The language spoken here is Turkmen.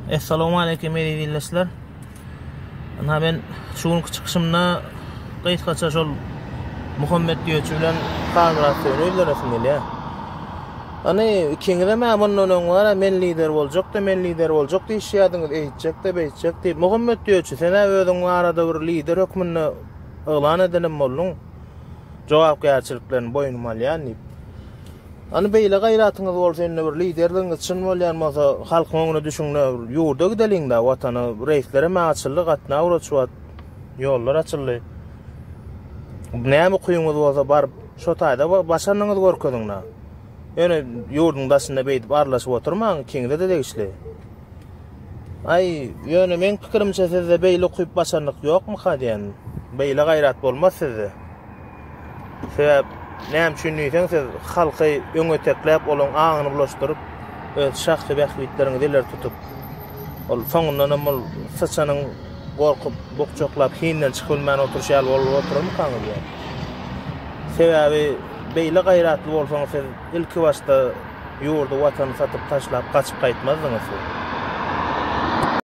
Essalamu aleýkum eziz ildeşler. Ynha men şu günki çykyşymda gysgaça şol Muhammet Düýeçi bilen Halmyrat Söýüne ýüzlenesim gelýär. Hany ikiňizem hä mundan öň bar men lider boljak-da, men lider boljak diýişýärdiňiz, eýtjek-de, beýtjek diýip. Muhammet Düýeçi, sen-ä özüň barada bir lider hökmünde yglan edenem bolduň. Jogapkärçiliklerini boýnuma alýan diýip. Hany beýle gaýratyňyz bolsa indi bir liderligiňiz çyn bolýan bolsa halkyň öňüne düşüňde bir ýurda gideliňdä watana reýslerem açyldy gatnaw ugra şu wagt ýollar açyldy. Näme ukybyňyz bolsa baryp şo taýda başarnygyňyzy görkeziňdä. Ýöne ýurduň daşynda beýdip arlaşyp oturmaň ikiňize-de degişli. Aý ýöne meň pikirimçe sizde beýle ukyp başarnyk ýokmyka diýen. Beýle gaýrat bolmaz sizde. Sebäp näme üçin diýseň siz halky öňe tekläp olaň aňyny bulaşdyryp öz şahsy bähbitleriňizi ileri tutup ol soňundanam ol syçanyň gorkup bukjaklap hinden çykyp bilmän oturyşy ýaly bolup oturarmykaňyz diýýän. Sebäbi beýle gaýratly bolsaňyz siz ilki başda ýurdy watany satyp taşlap gaçyp gaýtmazdyňyz siz.